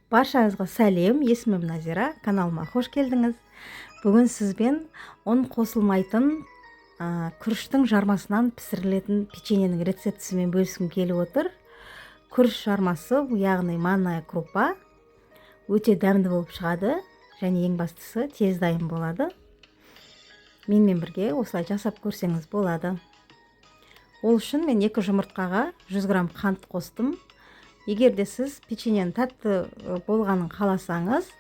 Баршаңызға сәлем, есімім Назира, каналыма қош келдіңіз. Бүгін сізбен ұн қосылмайтын күріштің жармасынан пісірілетін печеньенің рецептісімен бөліскім келіп отыр. Күріш жармасы, яғни манная крупа, өте дәмді болып шығады және ең бастысы тез дайын болады. Менімен бірге осылай жасап көрсеңіз болады. Ол үшін мен 2 жұмыртқаға 100 грамм қант қостым. Егер де сіз печеньенің тәтті болғанын қаласаңыз,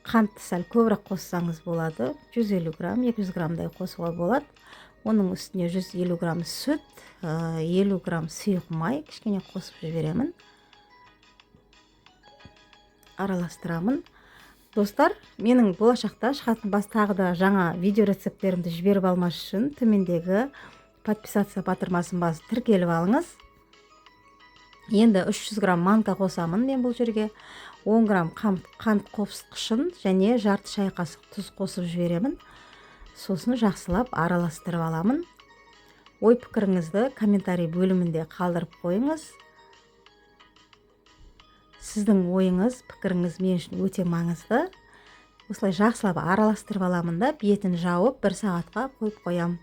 қантты сәл көбірек қоссаңыз болады. 150 грамм, 200 граммдай қосуға болады. Оның үстіне 150 грамм сүт, 50 грамм сұйық май кішкене қосып жіберемін. Араластырамын. Достар, менің болашақта шығатын бас тағы да жаңа видео рецепттерімді жіберіп алмас үшін төмендегі подписаться батырмасын басып тіркеліп алыңыз. Енді 300 грамм манка қосамын мен бұл жерге. 10 грамм қант қопсытқышын және жарты шай қасық тұз қосып жіберемін. Сосын жақсылап араластырып аламын. Ой пікіріңізді комментарий бөлімінде қалдырып қойыңыз. Сіздің ойыңыз, пікіріңіз мен үшін өте маңызды. Осылай жақсылап араластырып аламын да, бетін жауып бір сағатқа қойып қоямын.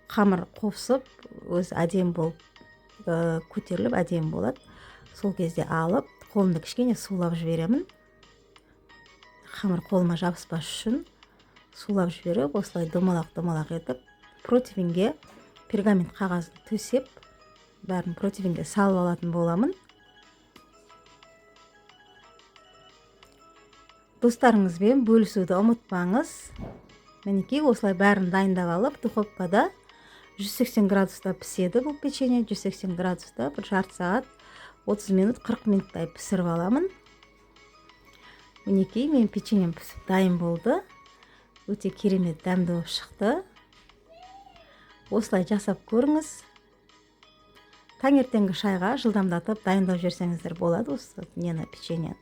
Қамыр қопсып, өзі әдемі болып көтеріліп әдемі болады. Сол кезде алып, қолымды кішкене сулап жіберемін. Қамыр қолыма жабыспас үшін сулап жіберіп, осылай домалақ-домалақ етіп, противеньге пергамент қағазын төсеп, бәрін противеньге салып алатын боламын. Достарыңызбен бөлісуді ұмытпаңыз. Мінекей, осылай бәрін дайындап алып, духовкада 180 градуста піседі бұл печенье. 180 градуста бір жарты сағат, 30 минут, 40 минуттай пісіріп аламын. Мінекей, менің печеньем пісіп дайын болды. Өте керемет дәмді болып шықты. Осылай жасап көріңіз. Таңертеңгі шайға жылдамдатып дайындап жіберсеңіздер болады осы нені, печеньені.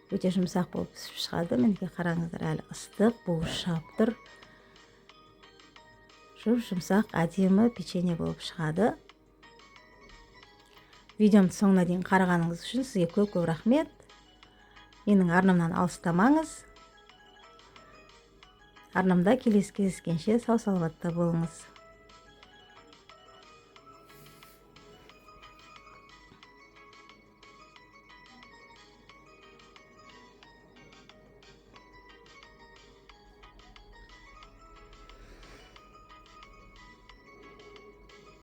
Өте жұмсақ болып пісіп шығады. Мінекей, қараңыздар, әлі ыстық, буы шығып тұр. Жұп жұмсақ, әдемі печенье болып шығады. Видеомды соңына дейін қарағаныңыз үшін сізге көп көп рахмет. Менің арнамнан алыстамаңыз. Арнамда келесі кездескенше сау саламатта болыңыз.